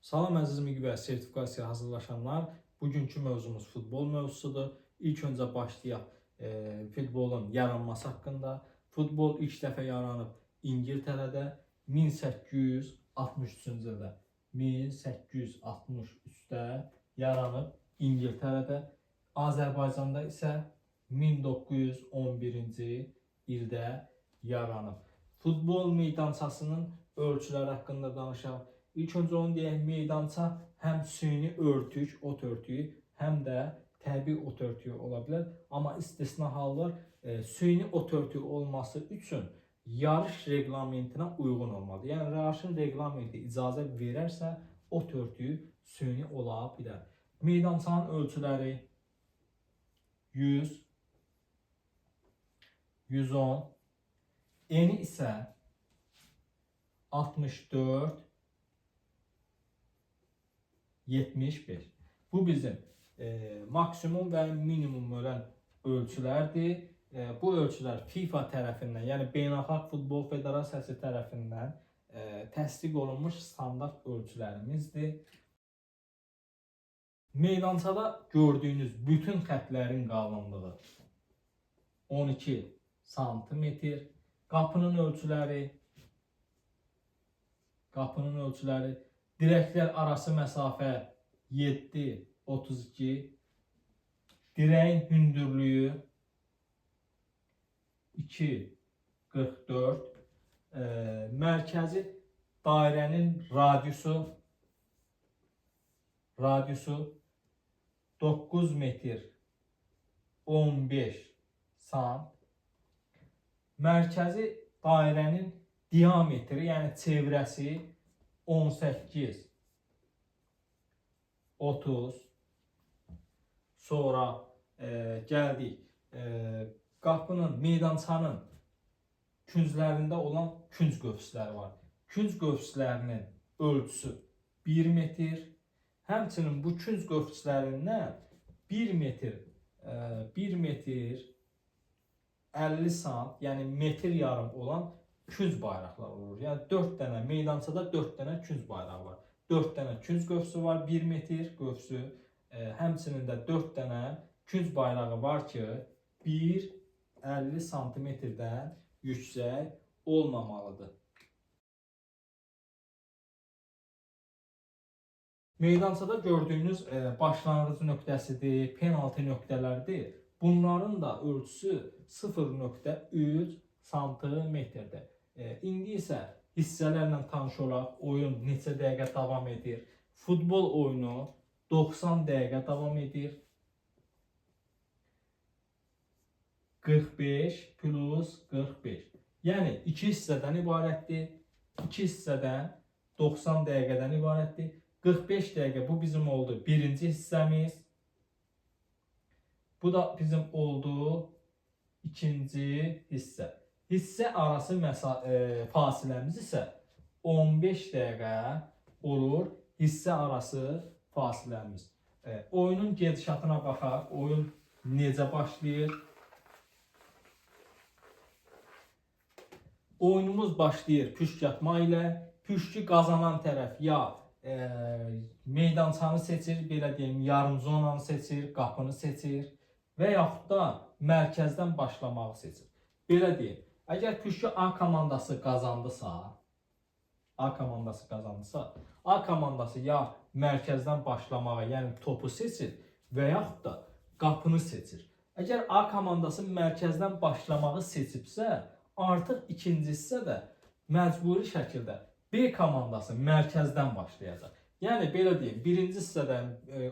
Salam əziz müqəvvə sertifikasiya hazırlaşanlar. Bugünkü mövzumuz futbol mövzusudur. İlk öncə başlayaq futbolun yaranması haqqında. Futbol ilk dəfə yaranıb İngiltərədə 1863-cü ildə. 1863-də yaranıb İngiltərədə. Azərbaycanda isə 1911-ci ildə yaranıb. Futbol meydançasının ölçüləri haqqında danışaq. İlk öncə onu deyək, meydança həm süni örtük, ot örtüyü, həm də təbii ot örtüyü ola bilər. Amma istisna hallar süni ot örtüyü olması üçün yarış reqlamentinə uyğun olmalıdır. Yəni yarışın reqlamenti icazə verərsə, ot örtüyü süni ola bilər. Meydançanın ölçüləri 100, 110, eni isə 64, 75. Bu bizim maksimum və minimum olan ölçülərdir. Bu ölçülər FIFA tərəfindən, yəni Beynəlxalq Futbol Federasiyası tərəfindən təsdiq olunmuş standart ölçülərimizdir. Meydançada gördüyünüz bütün xətlərin qalınlığı 12 santimetr. Qapının ölçüləri, dirəklər arası məsafə 7,32, dirəyin hündürlüyü 2,44, mərkəzi dairənin radiusu 9 metr 15 sant. Mərkəzi dairənin diametri, yəni çevrəsi 18 30. Sonra gəldik qapının, meydançanın künclərində olan künc qövsləri var. Künc qövslərinin ölçüsü 1 metr. Həmçinin bu künc qövslərindən 1 metr 1 metr 50 sant, yəni metr yarım olan künc bayraqlar olur. Yəni 4 dənə meydançada 4 dənə künc bayrağı var. 4 dənə künc qövsü var, 1 metr qövsü. Həmçinin də 4 dənə künc bayrağı var ki, 1,50 santimetrdən yüksək olmamalıdır. Meydançada gördüyünüz başlanğıc nöqtəsidir, penaltı nöqtələridir. Bunların da ölçüsü 0,3 santimetrdir. İndi isə hissələrlə tanış olaq. Oyun neçə dəqiqə davam edir? Futbol oyunu 90 dəqiqə davam edir. 45 plus 45. Yəni 2 hissədən ibarətdir. 2 hissədən 90 dəqiqədən ibarətdir. 45 dəqiqə bu bizim oldu birinci hissəmiz. Bu da bizim oldu ikinci hissə. Hissə arası fasiləmiz isə 15 dəqiqə olur. Hissə arası fasiləmiz. Oyunun gedişatına baxaq. Oyun necə başlayır? Oyunumuz başlayır püşk atma ilə. Püşkü qazanan tərəf ya meydançanı seçir, belə deyim, yarım zonanı seçir, qapını seçir və yaxud da mərkəzdən başlamağı seçir. Belə deyim, əgər püşkü A komandası qazandısa, A komandası ya mərkəzdən başlamağı, yəni topu seçir və yaxud da qapını seçir. Əgər A komandası mərkəzdən başlamağı seçibsə, artıq ikinci hissə də məcburi şəkildə B komandası mərkəzdən başlayacaq. Yəni belə deyim, birinci hissədən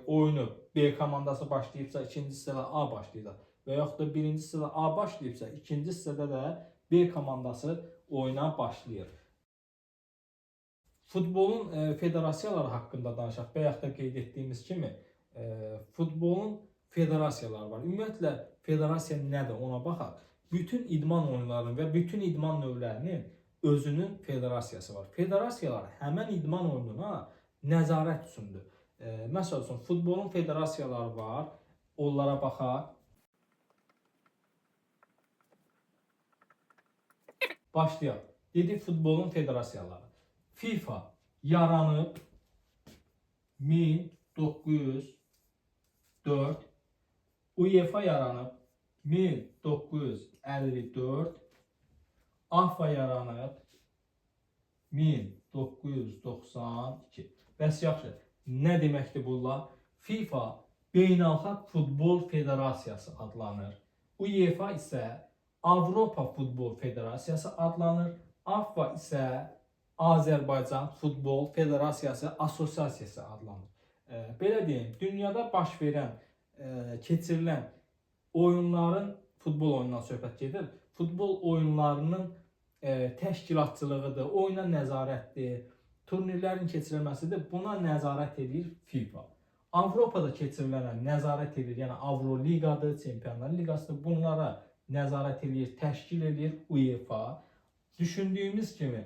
oyunu B komandası başlayıbsa, ikinci hissədə A başlayacaq. Və yaxud da birinci hissədə A başlayıbsa, ikinci hissədə də B komandası oyuna başlayır. Futbolun federasiyaları haqqında danışaq. Bayaq da qeyd etdiyimiz kimi futbolun federasiyaları var. Ümumiyyətlə federasiya nədir ona baxaq. Bütün idman oyunlarının və bütün idman növlərinin özünün federasiyası var. Federasiyalar həmən idman oyununa nəzarət üçündür. Məsəl üçün futbolun federasiyaları var. Onlara baxaq. Başlayaq. Dedik futbolun federasiyaları. FIFA yaranıb 1904, UEFA yaranıb 1954, AFFA yaranıb 1992. Bəs yaxşı, nə deməkdir bunlar? FIFA Beynəlxalq Futbol Federasiyası adlanır. UEFA isə Avropa Futbol Federasiyası adlanır. AFFA isə Azərbaycan Futbol Federasiyası Assosiasiyası adlanır. Belə deyim, dünyada baş verən, keçirilən oyunların, futbol oyunundan söhbət gedir. Futbol oyunlarının təşkilatçılığıdır, oyuna nəzarətdir, turnirlərin keçirilməsidir. Buna nəzarət edir FIFA. Avropada keçirilənə nəzarət edir, yəni Avroliqadır, Çempionlar Liqasıdır. Bunlara nəzarət edir, təşkil edir UEFA. Düşündüyümüz kimi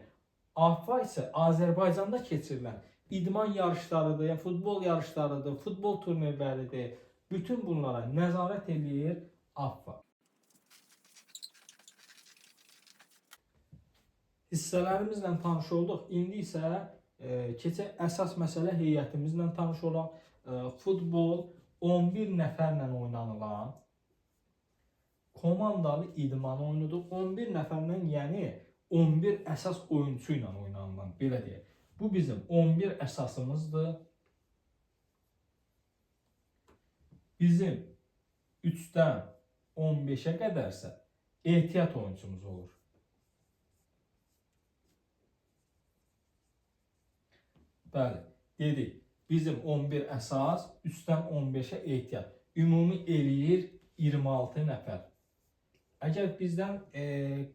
AFFA isə Azərbaycanda keçirilən idman yarışlarıdır, yəni futbol yarışlarıdır, futbol turnirləridir. Bütün bunlara nəzarət eləyir AFFA. Hissələrimizlə tanış olduq. İndi isə keçək əsas məsələ heyətimizlə tanış olaq. Futbol 11 nəfərlə oynanılan komandalı idman oyunudur. 11 nəfərlə, yəni 11 əsas oyunçu ilə oynanılan, belə deyək. Bu bizim 11 əsasımızdır. Bizim 3-dən 15-ə qədərsə ehtiyat oyunçumuz olur. Bəli, dedik. Bizim 11 əsas, 3-dən 15-ə ehtiyat. Ümumi eləyir 26 nəfər. Əgər bizdən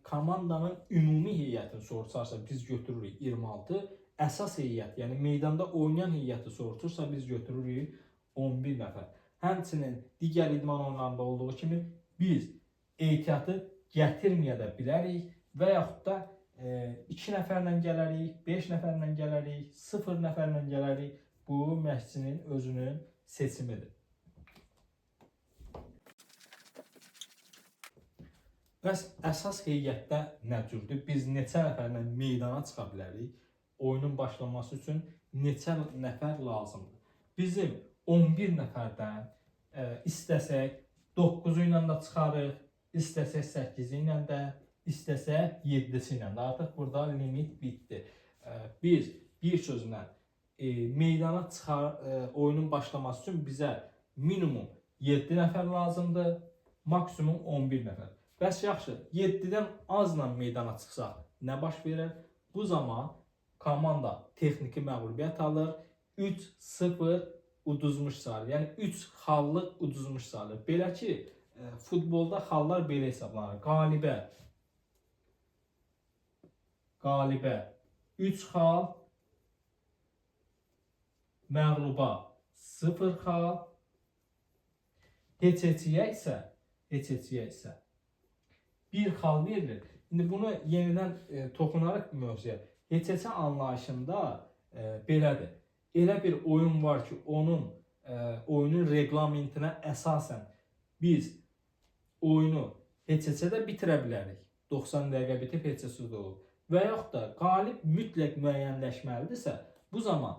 komandanın ümumi heyətini soruşarsa, biz götürürük 26. Əsas heyət, yəni meydanda oynayan heyəti soruşursa, biz götürürük 11 nəfər. Həmçinin digər idman oyunlarında olduğu kimi biz ehtiyatı gətirməyə də bilərik və yaxud da 2 nəfərlə gələrik, 5 nəfərlə gələrik, 0 nəfərlə gələrik. Bu, məşqçinin özünün seçimidir. Bəs əsas heyətdə nə cürdür? Biz neçə nəfərlə meydana çıxa bilərik? Oyunun başlaması üçün neçə nəfər lazımdır? Bizim 11 nəfərdən istəsək 9-u ilə də çıxarıq, istəsək 8-i ilə də, istəsək 7-si ilə də. Artıq burada limit bitdi. Biz bir sözlə meydana çıxar, oyunun başlaması üçün bizə minimum 7 nəfər lazımdır, maksimum 11 nəfər. Bəs yaxşı, 7-dən azla meydana çıxsaq nə baş verər? Bu zaman komanda texniki məğlubiyyət alır, 3-0 uduzmuş sayılır. Yəni 3 xallıq uduzmuş sayılır. Belə ki, futbolda xallar belə hesablanır. Qalibə 3 xal, məğluba 0 xal, heç-heçiyə isə 1 xal verilir. İndi bunu yenidən toxunaraq mövzuya. Heç-heçə anlayışında belədir. Elə bir oyun var ki, onun oyunun reqlamentinə əsasən biz oyunu heç-heçə də bitirə bilərik. 90 dəqiqə bitib heç-heçə də olur. Və yaxud da qalib mütləq müəyyənləşməlidirsə, bu zaman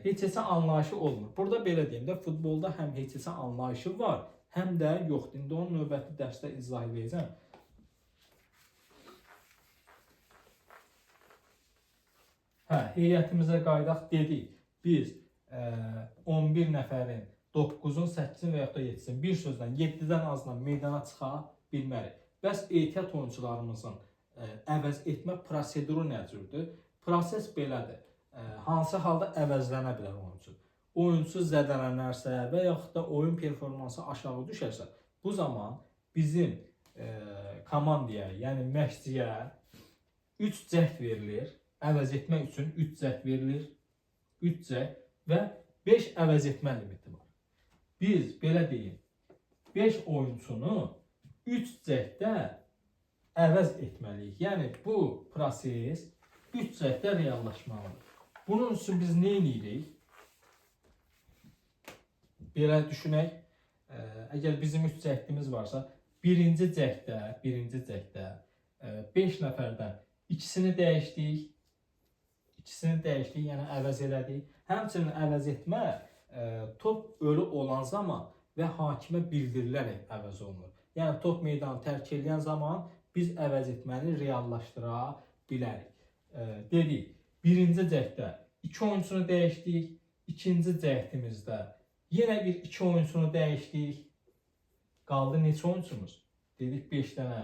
heç-heçə anlayışı olmur. Burada belə deyim də, futbolda həm heç-heçə anlayışı var, həm də yoxdur. İndi onu növbəti dərsdə izah edəcəm. Hə, heyətimizə qayıdaq dedik. Biz 11 nəfərin 9-un, 8-in və yaxud da 7-sin bir sözlə 7-dən azla meydana çıxa bilmərik. Bəs ehtiyat oyunçularımızın əvəz etmə proseduru nə cürdür? Proses belədir. Hansı halda əvəzlənə bilər oyunçu? Oyunçu zədələnərsə və yaxud da oyun performansı aşağı düşərsə, bu zaman bizim komandaya, yəni məşqçiyə 3 cəhd verilir. Əvəz etmək üçün 3 cəhd verilir. 3 cəhd və 5 əvəz etmə limiti var. Biz belə deyim, 5 oyunçunu 3 cəhddə əvəz etməliyik. Yəni bu proses 3 cəhddə reallaşmalıdır. Bunun üçün biz nə edirik? Belə düşünək, əgər bizim 3 cəhdimiz varsa, birinci cəhddə 5 nəfərdən ikisini dəyişdik, yəni əvəz elədik. Həmçinin əvəz etmə top ölü olan zaman və hakimə bildirilərək əvəz olunur. Yəni top meydanı tərk edən zaman biz əvəz etməni reallaşdıra bilərik. Dedik, birinci cəhddə 2 oyunçunu dəyişdik, ikinci cəhdimizdə yenə bir 2 oyunçunu dəyişdik. Qaldı neçə oyunçumuz? Dedik 5 dənə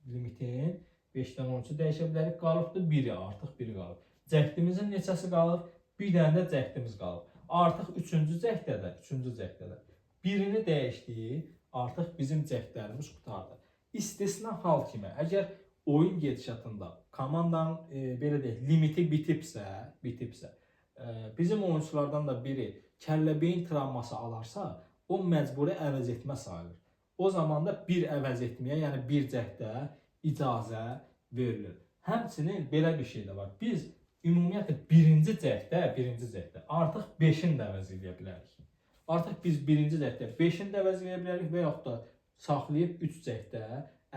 limitin, 5 dənə oyunçu dəyişə bilərik. Qalıbdır biri, artıq biri qalıb. Cəhdimizin neçəsi qalıb? Bir dənə də cəhdimiz qalıb. Artıq üçüncü cəhddə də birini dəyişdik, artıq bizim cəhdlərimiz qurtardı. İstisna hal kimi, əgər oyun gedişatında komandanın belə deyək, limiti bitibsə, bizim oyunçulardan da biri kəllə-beyin travması alarsa, o məcburi əvəz etmə sayılır. O zaman da bir əvəz etməyə, yəni bir cəhddə icazə verilir. Həmçinin belə bir şey də var. Biz ümumiyyətlə birinci cəhddə artıq 5-ini də əvəz edə bilərik. Artıq biz birinci cəhddə 5-ini də əvəz edə bilərik və yaxud da saxlayıb 3 cəhddə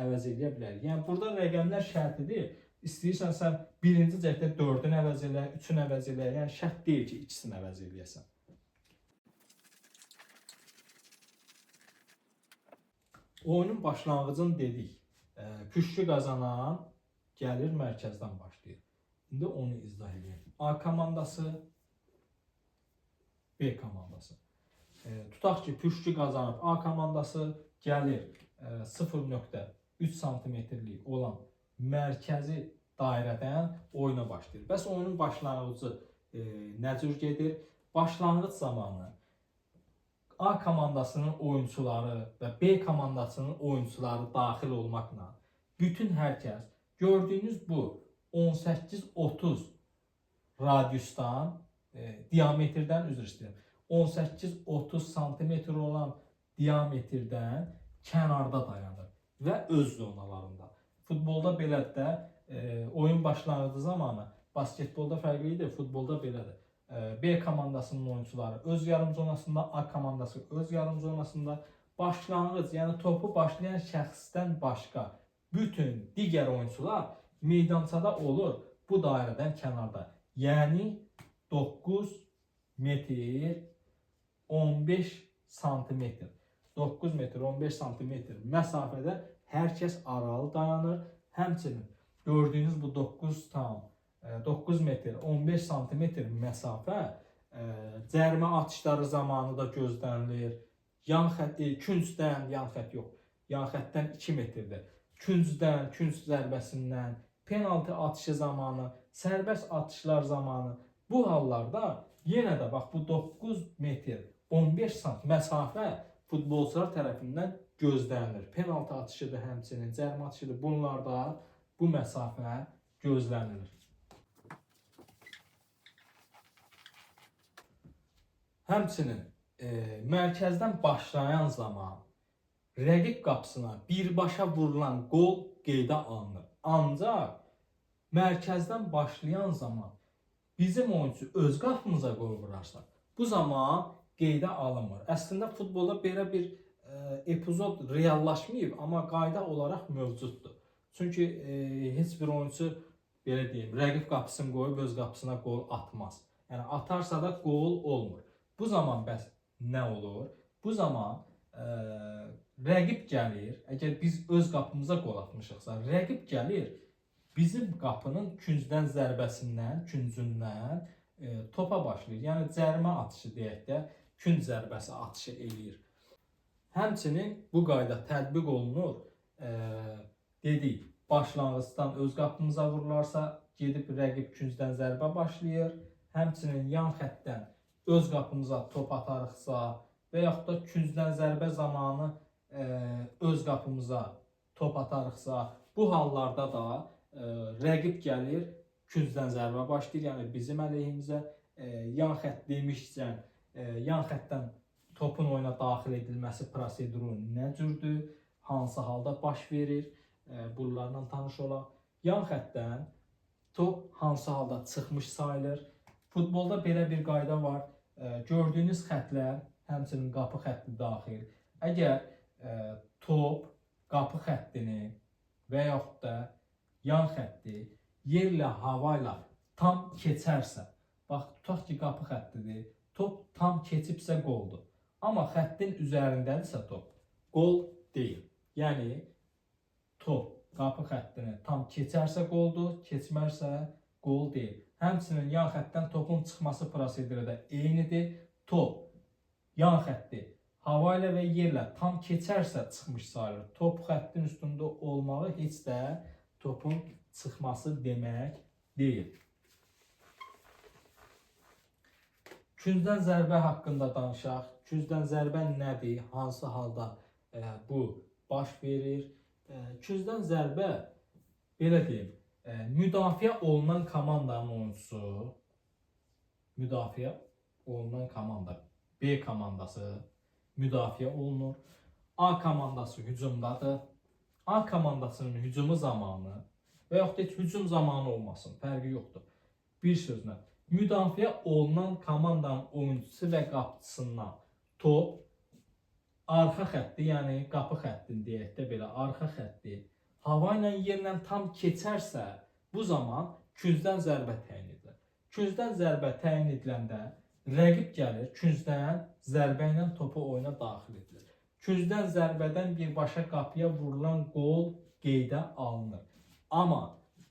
əvəz edə bilərik. Yəni burada rəqəmlər şərtidir. İstəyirsən sən birinci cəhddə 4-ünü əvəz elə, 3-ünü əvəz elə. Yəni şərt deyil ki, ikisini əvəz eləyəsən. Oyunun başlanğıcını dedik. Püşkü qazanan gəlir mərkəzdən başlayır. İndi onu izah edeyim. A komandası, B komandası. Tutaq ki, püşkü qazanıb A komandası gəlir 0.3 santimetrlik olan mərkəzi dairədən oyuna başlayır. Bəs oyunun başlanğıcı nə cür gedir? Başlanğıc zamanı A komandasının oyunçuları və B komandasının oyunçuları daxil olmaqla bütün hər kəs gördüyünüz bu 18-30 radiusdan, diametrdən, üzr istəyirəm, 18-30 santimetr olan diametrdən kənarda dayanır və öz zonalarında. Futbolda belədir də, oyun başlanğıcı zamanı, basketbolda fərqlidir, futbolda belədir. B komandasının oyunçuları öz yarım zonasında, A komandası öz yarım zonasında başlanğıc, yəni topu başlayan şəxsdən başqa bütün digər oyunçular meydançada olur bu dairədən kənarda. Yəni 9 metr 15 santimetr. 9 metr 15 santimetr məsafədə hər kəs aralı dayanır. Həmçinin gördüyünüz bu 9 metr 15 santimetr məsafə cərimə atışları zamanı da gözlənilir. Yan xətt, küncdən, yan xətt yox, yan xəttdən 2 metrdir. Küncdən, künc zərbəsindən, penalti atışı zamanı, sərbəst atışlar zamanı bu hallarda yenə də bax bu 9 metr 15 sant məsafə futbolçular tərəfindən gözlənilir. Penalti atışıdır həmçinin, cərimə atışıdır. Bunlarda bu məsafə gözlənilir. Həmçinin mərkəzdən başlayan zaman rəqib qapısına birbaşa vurulan qol qeydə alınır. Ancaq mərkəzdən başlayan zaman bizim oyunçu öz qapımıza qol vurarsa, bu zaman qeydə alınmır. Əslində futbolda belə bir epizod reallaşmayıb, amma qayda olaraq mövcuddur. Çünki heç bir oyunçu belə deyim, rəqib qapısını qoyub öz qapısına qol atmaz. Yəni atarsa da qol olmur. Bu zaman bəs nə olur? Bu zaman rəqib gəlir, əgər biz öz qapımıza qol atmışıqsa, rəqib gəlir bizim qapının küncdən zərbəsindən, küncündən topa başlayır. Yəni cərimə atışı deyək də, künc zərbəsi atışı eləyir. Həmçinin bu qayda tətbiq olunur. Dedik, başlanğıcdan öz qapımıza vurularsa, gedib rəqib küncdən zərbə başlayır. Həmçinin yan xəttdən öz qapımıza top atarıqsa və yaxud da küncdən zərbə zamanı öz qapımıza top atarıqsa, bu hallarda da rəqib gəlir, küncdən zərbə başlayır, yəni bizim əleyhimizə. Yan xətt demişcən, yan xəttdən topun oyuna daxil edilməsi proseduru nə cürdür, hansı halda baş verir, bunlarla tanış olaq. Yan xəttdən top hansı halda çıxmış sayılır. Futbolda belə bir qayda var. Gördüyünüz xətlər, həmçinin qapı xətti daxil. Əgər top qapı xəttini və yaxud da yan xətti yerlə, hava ilə tam keçərsə, Bax, tutaq ki, qapı xəttidir. Top tam keçibsə qoldur. Amma xəttin üzərindədirsə top, qol deyil. Yəni, top qapı xəttini tam keçərsə qoldur, keçmərsə qol deyil. Həmçinin yan xəttdən topun çıxması prosedürü də eynidir. Top yan xətti hava ilə və yerlə tam keçərsə çıxmış sayılır. Top xəttin üstündə olmağı heç də topun çıxması demək deyil. Küncdən zərbə haqqında danışaq. Küncdən zərbə nədir? Hansı halda bu baş verir? Küncdən zərbə, belə deyim, müdafiə olunan komandanın oyuncusu, müdafiə olunan komanda, B komandası müdafiə olunur. A komandası hücumdadır. A komandasının hücumu zamanı və yaxud da heç hücum zamanı olmasın, fərqi yoxdur. Bir sözlə, müdafiə olunan komandanın oyuncusu və qapıcısından top arxa xətti, yəni qapı xəttini deyək də belə, arxa xətti hava ilə yerlə tam keçərsə, bu zaman küncdən zərbə təyin edilir. Küncdən zərbə təyin ediləndə rəqib gəlir, küncdən zərbə ilə topu oyuna daxil edilir. Küncdən zərbədən birbaşa qapıya vurulan qol qeydə alınır. Amma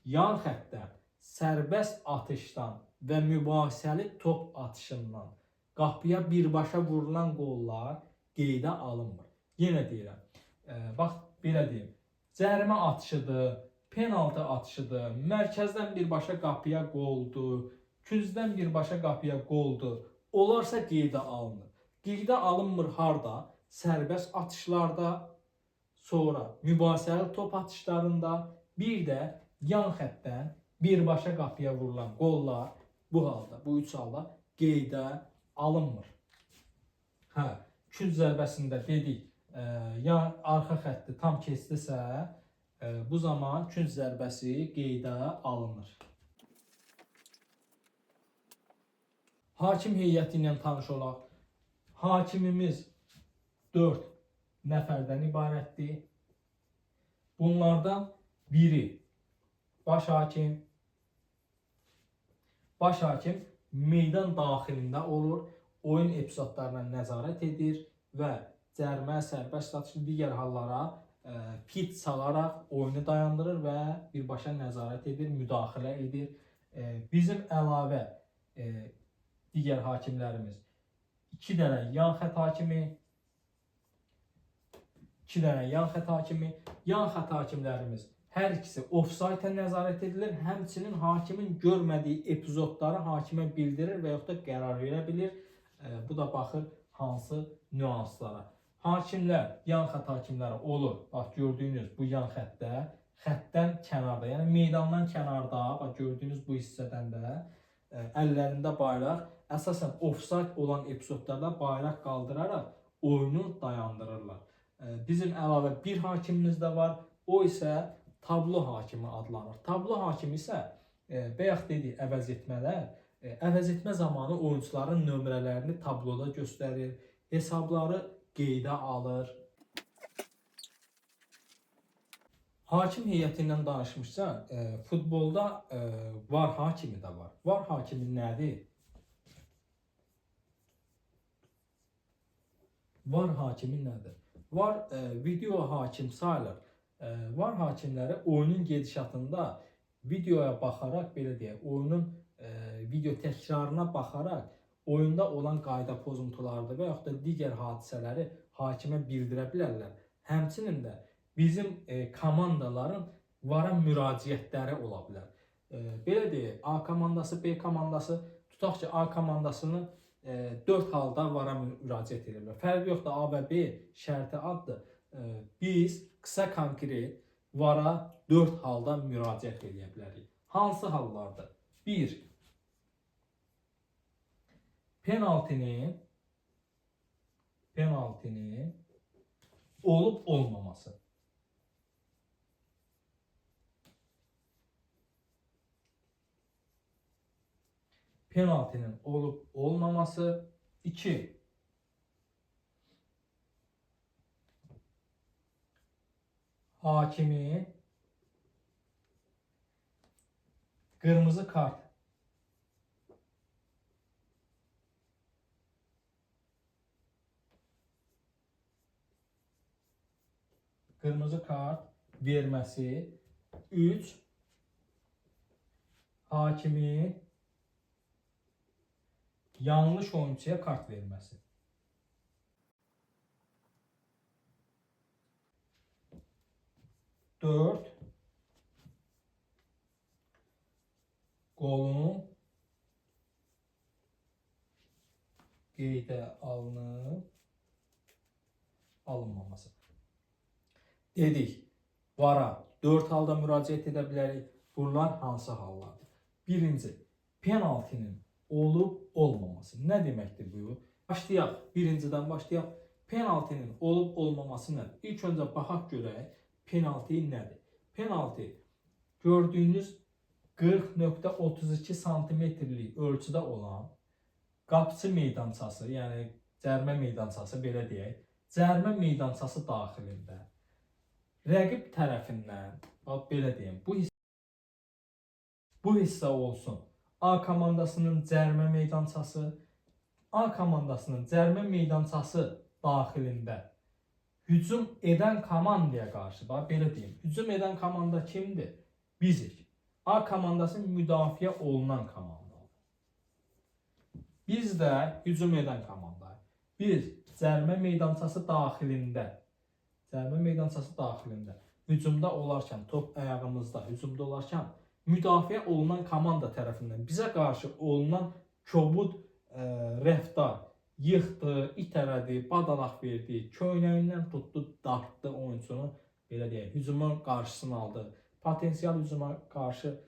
yan xəttdən, sərbəst atışdan və mübahisəli top atışından qapıya birbaşa vurulan qollar qeydə alınmır. Yenə deyirəm, bax belə deyim, cərimə atışıdır, penaltı atışıdır, mərkəzdən birbaşa qapıya qoldur, küncdən birbaşa qapıya qoldur, olarsa qeydə alınır. Qeydə alınmır harda? Sərbəst atışlarda, sonra mübahisəli top atışlarında, bir də yan xəttdən birbaşa qapıya vurulan qollar bu halda, bu üç halda qeydə alınmır. Hə, künc zərbəsində dedik, yan arxa xətti tam keçdisə, bu zaman künc zərbəsi qeydə alınır. Hakim heyəti ilə tanış olaq. Hakimimiz 4 nəfərdən ibarətdir. Bunlardan biri baş hakim. Baş hakim meydan daxilində olur, oyun epizodlarına nəzarət edir və cərimə, sərbəst atışı, digər hallara pit çalaraq oyunu dayandırır və birbaşa nəzarət edir, müdaxilə edir. Bizim əlavə digər hakimlərimiz 2 dənə yan xətt hakimi, 2 dənə yan xətt hakimi, yan xətt hakimlərimiz hər ikisi ofsayta nəzarət edilir. Həmçinin hakimin görmədiyi epizodları hakimə bildirir və yaxud da qərar verə bilir. Bu da baxır hansı nüanslara. Hakimlər, yan xətt hakimləri olur. Bax gördüyünüz bu yan xəttdə, xəttdən kənarda, yəni meydandan kənarda, bax gördüyünüz bu hissədən də əllərində bayraq, əsasən ofsayt olan epizodlarda bayraq qaldıraraq oyunu dayandırırlar. Bizim əlavə bir hakimimiz də var. O isə tablo hakimi adlanır. Tablo hakimi isə bayaq dedik əvəz etmələr, əvəz etmə zamanı oyunçuların nömrələrini tabloda göstərir, hesabları qeydə alır. Hakim heyəti ilə danışmışsa, futbolda VAR hakimi də var. VAR hakimi nədir? VAR hakimi nədir? VAR video hakim sayılır. VAR hakimləri oyunun gedişatında videoya baxaraq, belə deyək, oyunun video təkrarına baxaraq oyunda olan qayda pozuntularını və yaxud da digər hadisələri hakimə bildirə bilərlər. Həmçinin də bizim komandaların VAR-a müraciətləri ola bilər. Belə deyək, A komandası, B komandası, tutaq ki, A komandasını 4 halda VAR-a müraciət edə bilər. Fərqi yoxdur, A və B şərti addır. Biz qısa konkret VAR-a 4 halda müraciət edə bilərik. Hansı hallardır? 1. Penaltinin olub olmaması. Penaltinin olub olmaması. 2. Hakimin qırmızı kart Qırmızı kart verməsi. 3. Hakimin yanlış oyunçuya kart verməsi. 4. Qolun qeydə alınıb alınmaması. Dedik, VAR-a 4 halda müraciət edə bilərik. Bunlar hansı hallardır? Birinci, penaltinin olub olmaması. Nə deməkdir bu? Başlayaq, birincidən başlayaq. Penaltinin olub olmaması nədir? İlk öncə baxaq görək, penalti nədir? Penalti gördüyünüz 40.32 santimetrlik ölçüdə olan qapıçı meydançası, yəni cərimə meydançası belə deyək, cərimə meydançası daxilində rəqib tərəfindən, bax belə deyim, bu hissə olsun. A komandasının cərimə meydançası, A komandasının cərimə meydançası daxilində hücum edən komandaya qarşı, bax belə deyim, hücum edən komanda kimdir? Bizik. A komandası müdafiə olunan komandadır. Biz də hücum edən komandayıq. Biz cərimə meydançası daxilində, hücumda olarkən, top ayağımızda hücumda olarkən müdafiə olunan komanda tərəfindən bizə qarşı olunan kobud rəftar, yıxdı, itələdi, badalaq verdi, köynəyindən tutdu, dartdı oyunçunu, belə deyək, hücumun qarşısını aldı. Potensial hücuma qarşı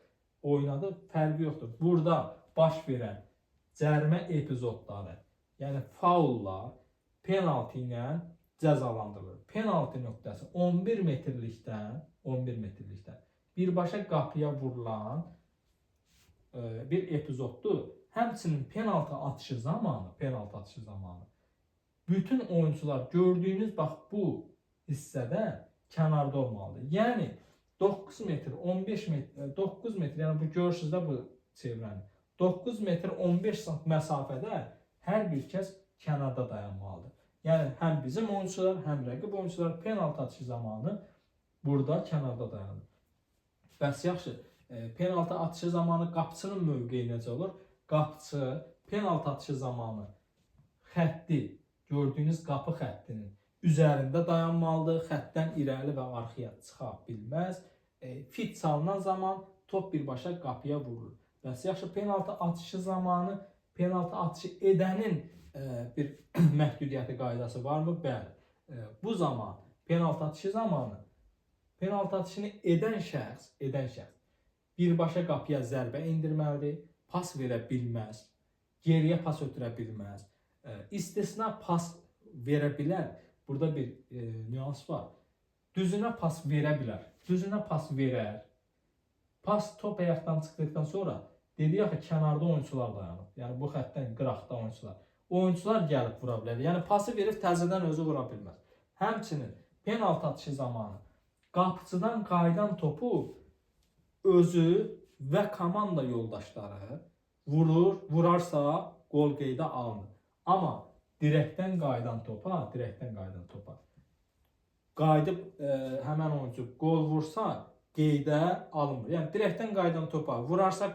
oynadı, fərqi yoxdur. Burada baş verən cərimə epizodları, yəni faullar penalti ilə cəzalandırılır. Penalti nöqtəsi 11 metrlikdən, 11 metrlikdən birbaşa qapıya vurulan bir epizoddur. Həmçinin penaltı atışı zamanı, bütün oyunçular gördüyünüz bax bu hissədə kənarda olmalıdır. Yəni 9 metr, 15 metr, 9 metr, yəni bu görürsünüz də bu çevrəni. 9 metr 15 sant məsafədə hər bir kəs kənarda dayanmalıdır. Yəni həm bizim oyunçular, həm rəqib oyunçular penaltı atışı zamanı burada kənarda dayanır. Bəs yaxşı, penaltı atışı zamanı qapıçının mövqeyi necə olur? Qapıçı penaltı atışı zamanı xətti, gördüyünüz qapı xəttinin üzərində dayanmalıdır. Xəttdən irəli və arxaya çıxa bilməz. Fit çalınan zaman top birbaşa qapıya vurulur. Bəs yaxşı, penaltı atışı zamanı penaltı atışı edənin bir məhdudiyyəti qaydası varmı? Bəli. Bu zaman penaltı atışı zamanı penaltı atışını edən şəxs birbaşa qapıya zərbə endirməlidir, pas verə bilməz, geriyə pas ötürə bilməz. İstisna pas verə bilər. Burada bir nüans var. Düzünə pas verə bilər. Düzünə pas verər. Pas top ayaqdan çıxdıqdan sonra dedi axı kənarda oyunçular dayanıb. Yəni bu xəttdən qıraqda oyunçular. Oyunçular gəlib vura bilər. Yəni pası verib təzədən özü vura bilməz. Həmçinin penaltı atışı zamanı qapıçıdan qayıdan topu özü və komanda yoldaşları vurur, vurarsa qol qeydə alınır. Amma dirəkdən qayıdan topa, qayıdıb həmən oyunçu qol vursa qeydə alınmır. Yəni dirəkdən qayıdan topa vurarsa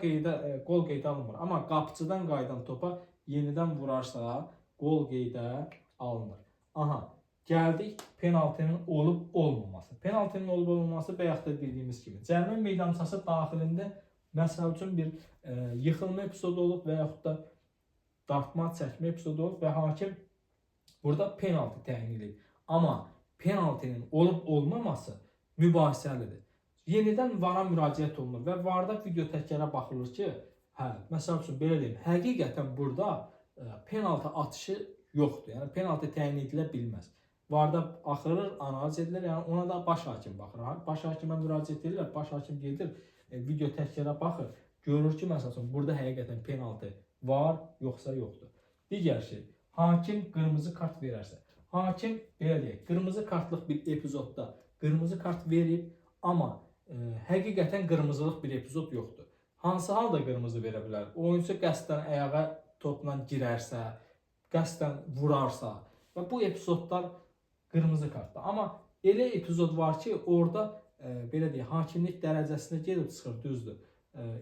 qol qeydə alınmır. Amma qapıçıdan qayıdan topa yenidən vurarsa qol qeydə alınır. Aha, gəldik penaltinin olub olmaması. Penaltinin olub olmaması bayaq da dediyimiz kimi cərimə meydançası daxilində məsəl üçün bir yıxılma epizodu olub və yaxud da dartma, çəkmə epizodu olub və hakim burada penaltı təyin edir. Amma penaltinin olub olmaması mübahisəlidir. Yenidən VAR-a müraciət olunur və VAR-da video təkrara baxılır ki, hə, məsəl üçün belə deyim, həqiqətən burada penaltı atışı yoxdur. Yəni penaltı təyin edilə bilməz. VAR-da axırır, analiz edilir, yəni ona da baş hakim baxır. Baş hakimə müraciət edirlər, baş hakim gedir, video təkrara baxır, görür ki, məsəl üçün burada həqiqətən penaltı var, yoxsa yoxdur. Digər şey, hakim qırmızı kart verərsə, hakim belə deyək, qırmızı kartlıq bir epizodda qırmızı kart verib, amma həqiqətən qırmızılıq bir epizod yoxdur. Hansı halda qırmızı verə bilər? Oyunçu qəsdən ayağa topla girərsə, qəsdən vurarsa və bu epizodlar qırmızı kartdır. Amma Elə epizod var ki, orada belə deyək, hakimlik dərəcəsinə gedib çıxır, düzdür.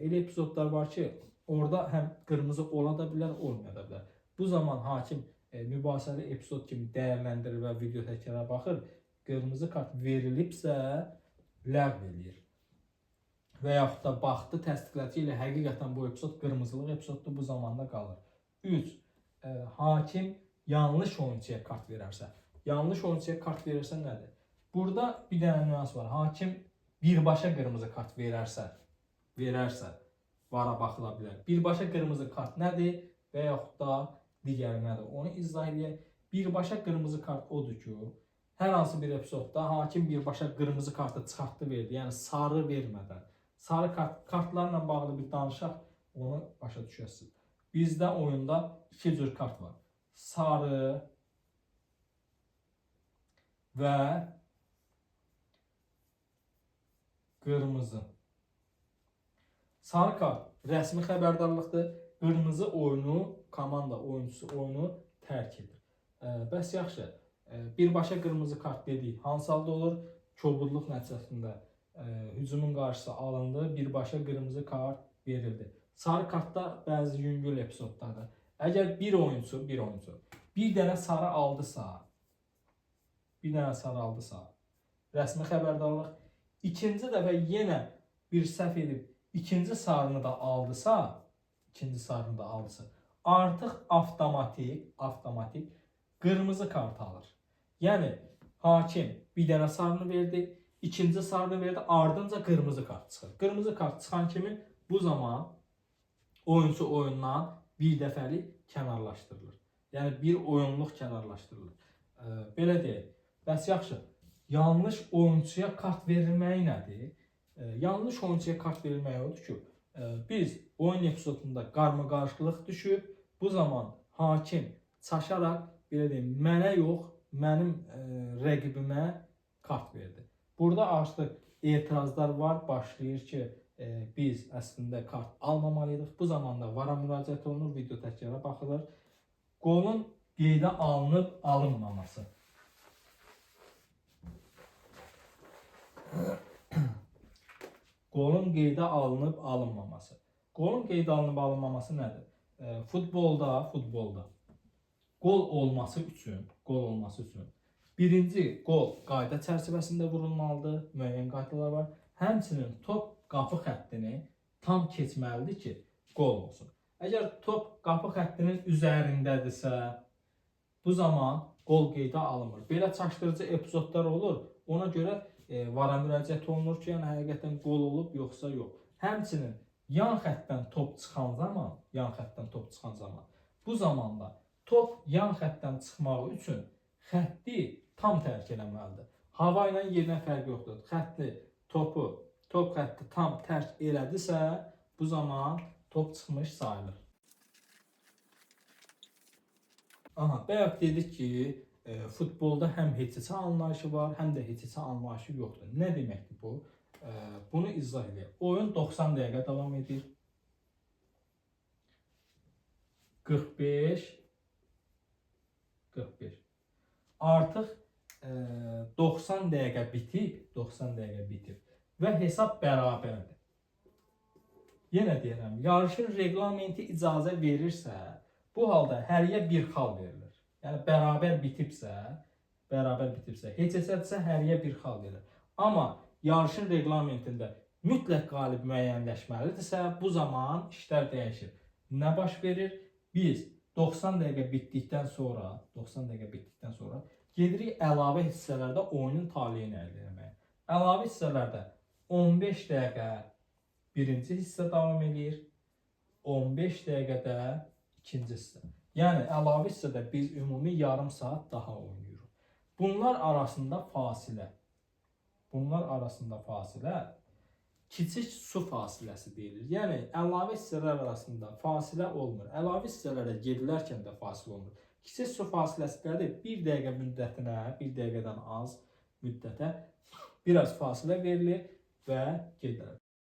Elə epizodlar var ki, orada həm qırmızı ola da bilər, olmaya da bilər. Bu zaman hakim mübahisəli epizod kimi dəyərləndirir və video təkrara baxır. Qırmızı kart verilibsə, ləğv eləyir. Və yaxud da baxdı, təsdiqlədi ilə həqiqətən bu epizod qırmızılıq epizoddur, bu zamanda qalır. 3. Hakim yanlış oyunçuya kart verərsə. Yanlış oyunçuya kart verirsə nədir? Burada bir dənə nüans var. Hakim birbaşa qırmızı kart verərsə, vara baxıla bilər. Birbaşa qırmızı kart nədir və yaxud da digəri nədir? Onu izah eləyək. Birbaşa qırmızı kart odur ki, hər hansı bir epizodda hakim birbaşa qırmızı kartı çıxartdı verdi. Yəni sarı vermədən. Sarı kartlarla bağlı bir danışaq, onu başa düşəsiniz. Bizdə oyunda iki cür kart var. Sarı və qırmızı. Sarı kart rəsmi xəbərdarlıqdır. Qırmızı oyunu, komanda oyuncusu oyunu tərk edir. Bəs yaxşı, birbaşa qırmızı kart dedik. Hansı halda olur? Kobudluq nəticəsində hücumun qarşısı alındı, birbaşa qırmızı kart verildi. Sarı kartda bəzi yüngül epizodlardır. Əgər bir oyunçu bir dənə sarı aldısa, rəsmi xəbərdarlıq, ikinci dəfə yenə bir səhv edib ikinci sarını da aldısa, artıq avtomatik qırmızı kart alır. Yəni hakim bir dənə sarını verdi, ikinci sarını verdi, ardınca qırmızı kart çıxır. Qırmızı kart çıxan kimi bu zaman oyunçu oyundan bir dəfəlik kənarlaşdırılır. Yəni bir oyunluq kənarlaşdırılır. Belə deyək. Bəs yaxşı, yanlış oyunçuya kart verilməyi nədir? Yanlış oyunçuya kart verilməyi odur ki, biz oyun epizodunda qarmaqarışıqlıq düşüb, bu zaman hakim çaşaraq, belə deyim, mənə yox, mənim rəqibimə kart verdi. Burada artıq etirazlar var, başlayır ki, biz əslində kart almamalıydıq. Bu zamanda VAR-a müraciət olunur, video təkrara baxılır. Qolun qeydə alınıb alınmaması. Qolun qeydə alınıb alınmaması. Qolun qeydə alınıb alınmaması nədir? Futbolda qol olması üçün birinci qol qayda çərçivəsində vurulmalıdır, müəyyən qaydalar var. Həmçinin top qapı xəttini tam keçməlidir ki, qol olsun. Əgər top qapı xəttinin üzərindədirsə, bu zaman qol qeydə alınmır. Belə çaşdırıcı epizodlar olur. Ona görə VAR-a müraciət olunur ki, yəni həqiqətən qol olub yoxsa yox. Həmçinin yan xəttdən top çıxan zaman, bu zamanda top yan xəttdən çıxmağı üçün xətti tam tərk eləməlidir. Hava ilə yerinə fərqi yoxdur. Xətti, top xətti tam tərk elədisə, bu zaman top çıxmış sayılır. Aha, bayaq dedik ki, futbolda həm heç-heçə anlayışı var, həm də heç-heçə anlayışı yoxdur. Nə deməkdir bu? Bunu izah edək. Oyun 90 dəqiqə davam edir. 45 45. Artıq 90 dəqiqə bitib, 90 dəqiqə bitib və hesab bərabərdir. Yenə deyirəm, yarışın reqlamenti icazə verirsə, bu halda həriyə bir xal verilir. Yəni bərabər bitibsə, heç-heçədirsə həriyə bir xal verilir. Amma yarışın reqlamentində mütləq qalib müəyyənləşməlidirsə, bu zaman işlər dəyişir. Nə baş verir? Biz 90 dəqiqə bitdikdən sonra, 90 dəqiqə bitdikdən sonra gedirik əlavə hissələrdə oyunun taleyini əldə etməyə. Əlavə hissələrdə 15 dəqiqə birinci hissə davam eləyir, 15 dəqiqədə ikinci hissə. Yəni əlavə hissədə biz ümumi yarım saat daha oynayırıq. Bunlar arasında fasilə, kiçik su fasiləsi deyilir. Yəni əlavə hissələr arasında fasilə olmur. Əlavə hissələrə gedilərkən də fasilə olmur. Kiçik su fasiləsi nədir? 1 dəqiqə müddətinə, 1 dəqiqədən az müddətə biraz fasilə verilir və gedilir.